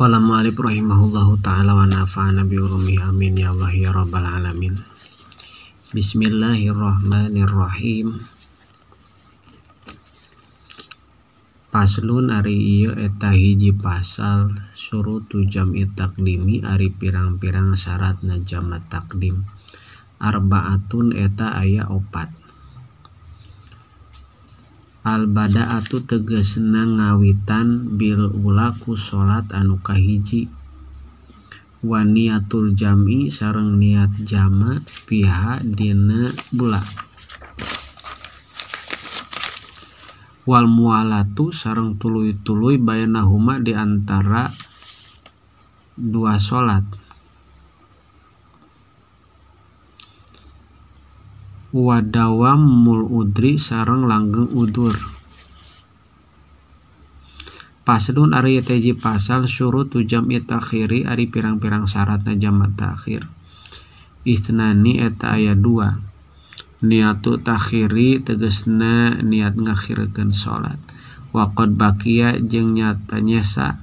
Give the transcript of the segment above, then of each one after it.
Qala mu'allif rahimahullahu ta'ala wa nafa'ana bi ulumihi amin ya Allah ya rabbal alamin. Bismillahirrahmanirrahim. Paslun ari ieu eta hiji pasal syurutu jam'i taqdimi ari pirang-pirang syaratna jama taqdim. Arbaatun eta aya opat. Al bada'atu tegasna ngawitan bil ula ku salat anu kahiji wa niatul jam'i sareng niat jama piha dina bula wal mualatu sareng tuluy-tuluy bainahuma di antara dua salat wa dawamul udri sareng langgeng udur. Paslun ari hiji pasal syurutu jam'i takhiri ari pirang-pirang syaratna jama takhir. Isnani eta aya dua. Niatu takhiri tegasna niat ngakhirkeun salat. Wa qad baqiya jeung nyata nyesa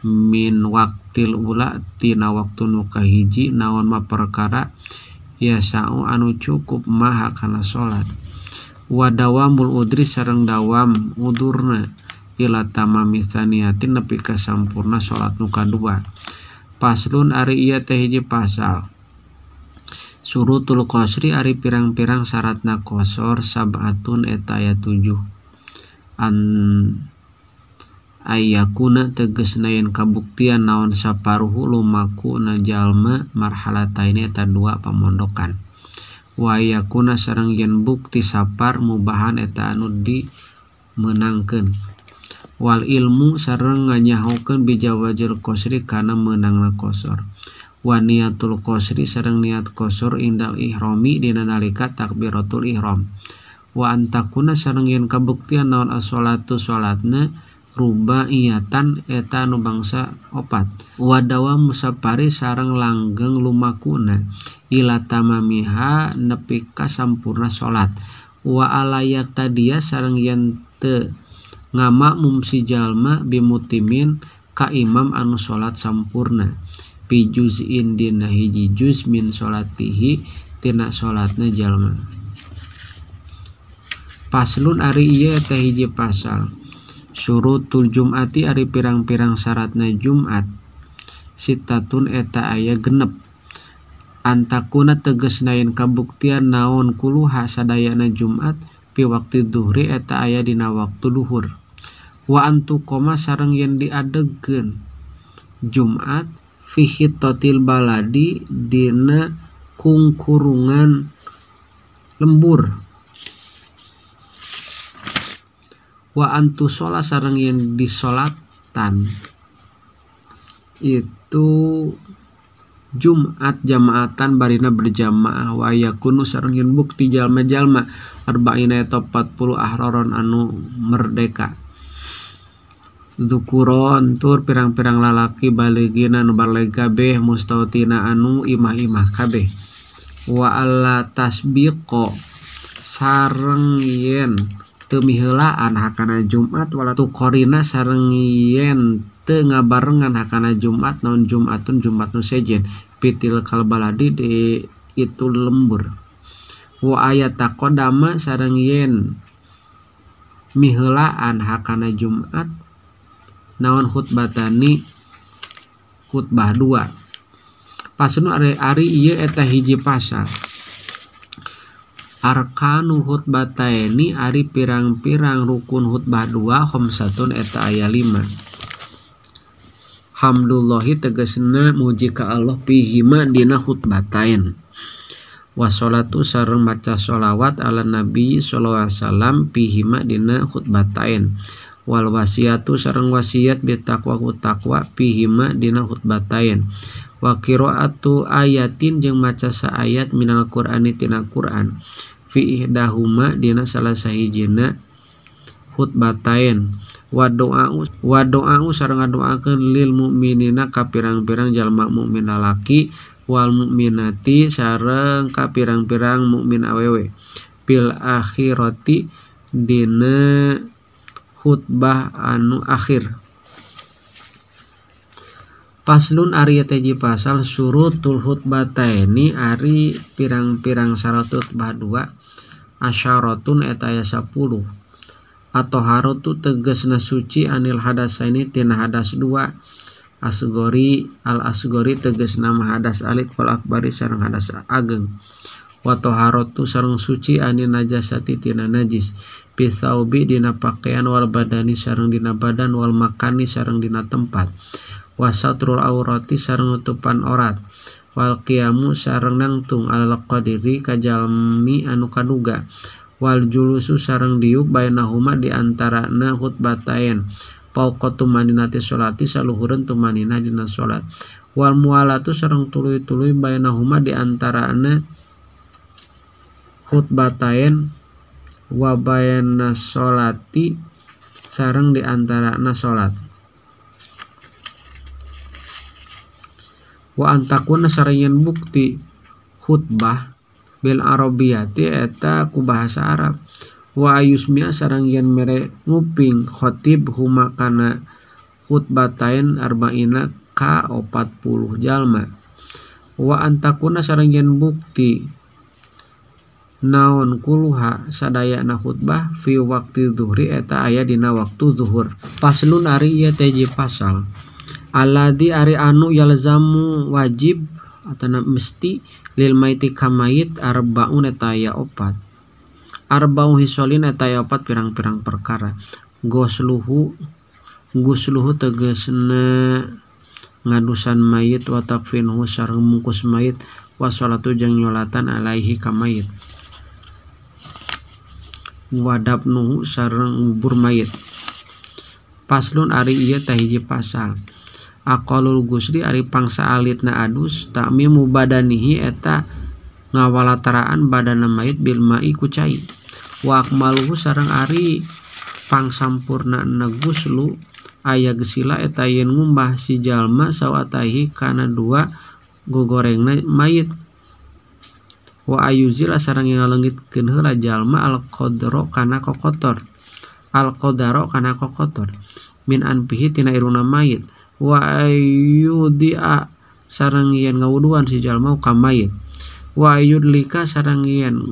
min waqtil ula tina waktu nu kahiji naon ma perkara yasa'u anu cukup maha kana salat. Wa dawamul udri sareng dawam udurna ila tamami tsaniyatin nepi ka sampurna salat nu kadua. Paslun ari ieu teh hiji pasal. Surutul qasri ari pirang-pirang syaratna qasar sab'atun eta aya 7. An ayakuna tegasna yen kabuktian naon saparuhu lumaku na jalma marhalataini eta dua pamondokan. Wa yakuna sareng yen bukti sapar mubahan eta anu dimeunangkeun. Wal ilmu sareng nganyahokeun bijawazil qasri kana meunangna qasar. Wa niatul qasri sareng niat qasar indal ihrami dina nalika takbiratul ihram. Wa antakuna sareng yen kabuktian naon as-sholatu salatna rubaiyatan eta anu bangsa opat. Wa dawam musafari sareng langgeng lumakuna ila tamamiha nepi ka sampurna salat. Wa alayak tadia sareng yen teu ngamakmum si jalma bimutimin ka imam anu salat sampurna pi juz'in dina hiji juz min salatihi tina salatna jalma. Paslun ari ieu eta hiji pasal. Syurutul Jum'ati ari pirang-pirang syaratna Jumat sitatun eta aya genep. Antakuna tegasna yen kabuktian naon kuluha sadayana Jumat pi waktu duhri eta aya dina waktu duhur. Wa antuqoma sareng yen diadegkeun Jumat fi khitatil baladi dina kungkurungan lembur. Wa antu sholat sareng yen disolatan itu Jumat jamaatan barina berjamaah. Wa yakunu sareng yen bukti jalma-jalma arba'ina eta 40 ahroron anu merdeka dzukuron tur pirang-pirang lalaki baligina anu baleg kabeh mustautina anu imah-imah kabeh. Wa alla tasbiqo sareng yen teu miheulaan hakana Jumat wala tuqorina sareng yen teu ngabarengan hakana Jumat naon Jumatun Jumat nu sejen pitil kalbaladi di itu lembur. Wa ayat taqoddama sareng yen miheulaan hakana Jumat naon khutbatani khutbah dua. Paslun ari ieu eta hiji pasal. Arkanu khutbataini ari pirang-pirang rukun khutbah dua khamsatun eta aya 5. Hamdullahi tegasna muji ka Allah pihima dina khutbatain. Wassalatu sareng maca sholawat ala nabi sallallahu alaihi wasallam pihima dina khutbatain. Wal wasiatu sareng wasiat bitaqwa ku taqwa pihima dina khutbatain. Wa qiraatu ayatin jeung maca saayat minal qur'ani tina Qur'an fi ihdahuma dina salah sahijina khutbatain. Wa doa'u sareng ngadoakeun lil mukminina ka pirang-pirang jalma mukmin lalaki wal mukminati sareng ka pirang-pirang mukmin awewe fil akhirati dina khutbah anu akhir. Paslun ari teh pasal surutul khutbataini ari pirang-pirang syarat khutbah dua asyaratun eta aya 10. Atoharotu tegasna suci anil hadasaini tina hadas dua asgori al asgori tegasna hadas alit wal akbari sareng hadas ageng. Wa toharotu sareng suci anil najasati tina najis pisaubi dina pakaian wal badani sareng dina badan wal makani sareng dina tempat. Wasatrul aurati sareng nutupan orat wal qiyamu sareng nangtung alal qadiri kajalmi anu kaduga wal julusu sareng diuk bainahuma di antarana khutbatain fauqa tumaninati sholati saluhureun tumaninah dina salat wal mualatu sareng tuluy-tuluy bainahuma di antarana khutbatain wa baina sholati sareng di antarana salat. Wa antakuna sareng bukti khutbah bil arabiyati eta ku bahasa Arab wa ayusmia sareng yen mere nguping khatib huma kana khutbatain arba'ina ka 40 jalma wa antakuna sareng yen bukti naon kuluha sadayana khutbah fi waqti zuhri eta aya dina waktu zuhur. Paslun ari ieu teh pasal alladzi ari anu yalzamu wajib atana mesti lil maiti ka mayit arbaun eta aya opat arba'u hisolin eta aya opat pirang-pirang perkara gosluhu gusluhu tegasna ngadusan mayit wa takfinuhu sareng mungkus mayit wa sholatu jeung nyolatan alaihi ka mayit wa dafnuhu sareng ngubur mayit. Paslun ari ieu teh hiji pasal aqalul gusli ari pangsa alitna adus ta'mimu badanihi eta ngawalataraan badana mayit bil ma'i ku cai wa akmaluhu sareng ari pangsampurnana guslu aya gesila eta yen ngumbah si jalma sawataihi kana dua gogorengna mayit wa ayuzila sareng ngaleungitkeun heula jalma al qadra kana kokotor al qadara kana kokotor min anfihi tina irungna mayit wa ayudia sareng yen ngawuduan si jalma ka mayit wa ayudlika sareng yen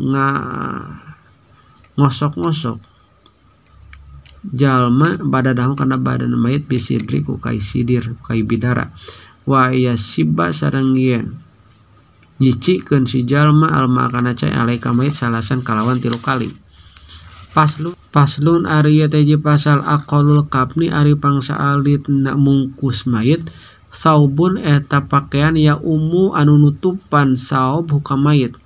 ngosok-ngosok jalma badadahu kana badan mayit bisidri ku kai sidir kai bidara wa yasiba sareng yen nyicikeun si jalma alma kana cai alaika mayit salasan kalawan 3 kali. Paslun ari ieu teh pasal aqalul kafni ari pangsa alit na mungkus mayit saubun eta pakaian ya umu anu nutupan saub huka mayit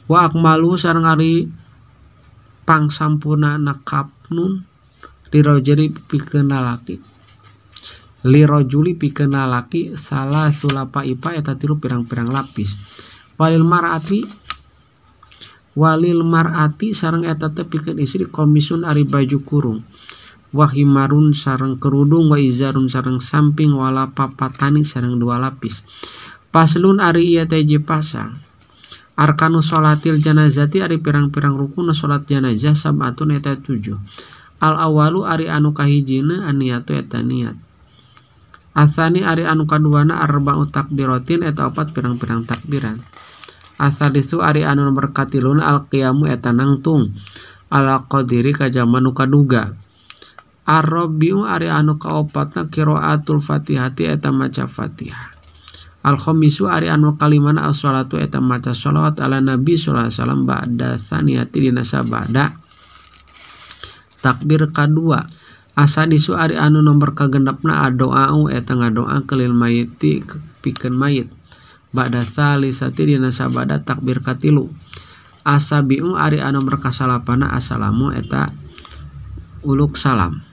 wa akmalu sareng ari pangsampurnana kafnun lirajuli pikeun lalaki lirajuli pikeun lalaki salah sulapa ipa eta 3 pirang-pirang lapis walil mar'ati sareng eta teh pikeun istri komisun ari baju kurung wa himarun sareng kerudung wa izarun sareng samping wala papatani sareng 2 lapis. Paslun ari ieu teh pasal arkanu sholatil janazati ari pirang-pirang rukun salat janazah sab'atun eta 7. Al awalu ari anu kahijina aniatu eta niat asani ari anu kaduana arba'u takbiratin eta 4 pirang-pirang takbiran asalisu ari anu nomor katiluna al qiyamu eta nangtung ala qadiri ka jaman nu kaduga arrabiu ari anu kaopatna qiraatul fatihati eta maca Fatihah al khamisu ari anu kalimana as-shalatu eta maca shalawat ala nabi sallallahu alaihi wasallam ba'da saniyati dina sabada takbir kadua asadisu ari anu nomor kagenepna adoau eta ngadoa kelil mayiti pikeun mayit ba'da salisati dina sabada takbir katilu asabiu ari anu nomor kasalapana assalamu eta uluk salam.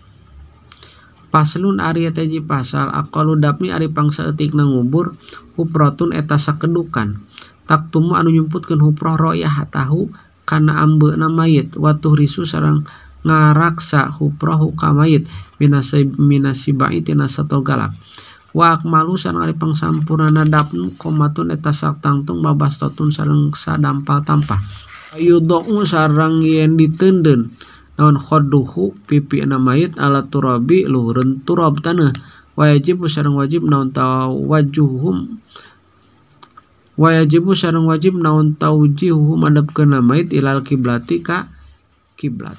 Paslun ari eta hiji pasal aqalu dafni ari pangsaeutikna ngubur hupratun eta sakedukan taktumu anu nyumputkeun huprah royah tahu kana ambeuna mayit wa tuhrisu sareng ngaraksa huprahu ka mayit minasibai tina satogalak wa akmalu sareng ari pangsampurnana dafnu qomatun eta satangtung babastotun sareng sadampal tampah ayudau sareng yen diteundeun naon khodduhu pipina mayit ala turabi luhureun turab taneuh Wajib sareng wajib naon tawajjuhum wajibu sareng wajib naon taujihuhum madepkeun mayit ilal kiblati ka kiblat.